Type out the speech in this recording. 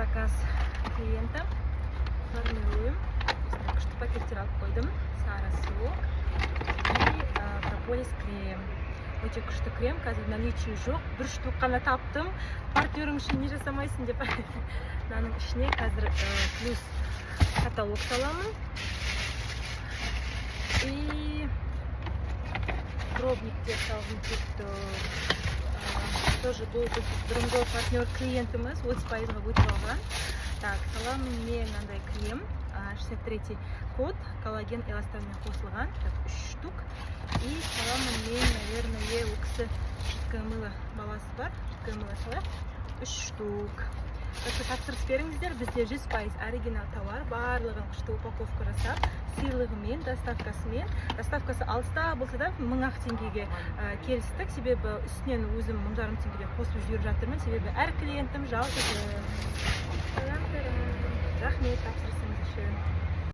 Заказ клиента формируем. Осындай күшті пакеттер алып қойдым. Сары сок и прополис крем. Өте күшті крем, қазір в наличии жоқ, бір штук қана таптым. Партнерің үшін не жасамайсың деп. Мынаның ішіне қазір плюс каталог саламын и пробниктер салғым келіп тұр. Тоже бұл біз бұрынғы партнер клиентіміз, 30%-ға өтіп алған. Так, саламын мен мынандай крем, 63 код, коллаген, эластанмен қосылған. Так, үш штук. И саламын мен, наверное, ол кісі жидкое мыло, баласы бар, жидкое мыло салайық, үш штук. Так что тапсырыс беріңіздер, бізде 100% оригинал товар, барлығын күшті упаковка жасап, сыйлығымен, доставкасымен. Доставкасы алыста болса да, 1000 ақ теңгеге келістік, себебі үстінен өзім 1500 теңгеден қосып жіберіп жатырмын, себебі әр клиентім жалғызым. Рахмет тапсырысыңыз үшін.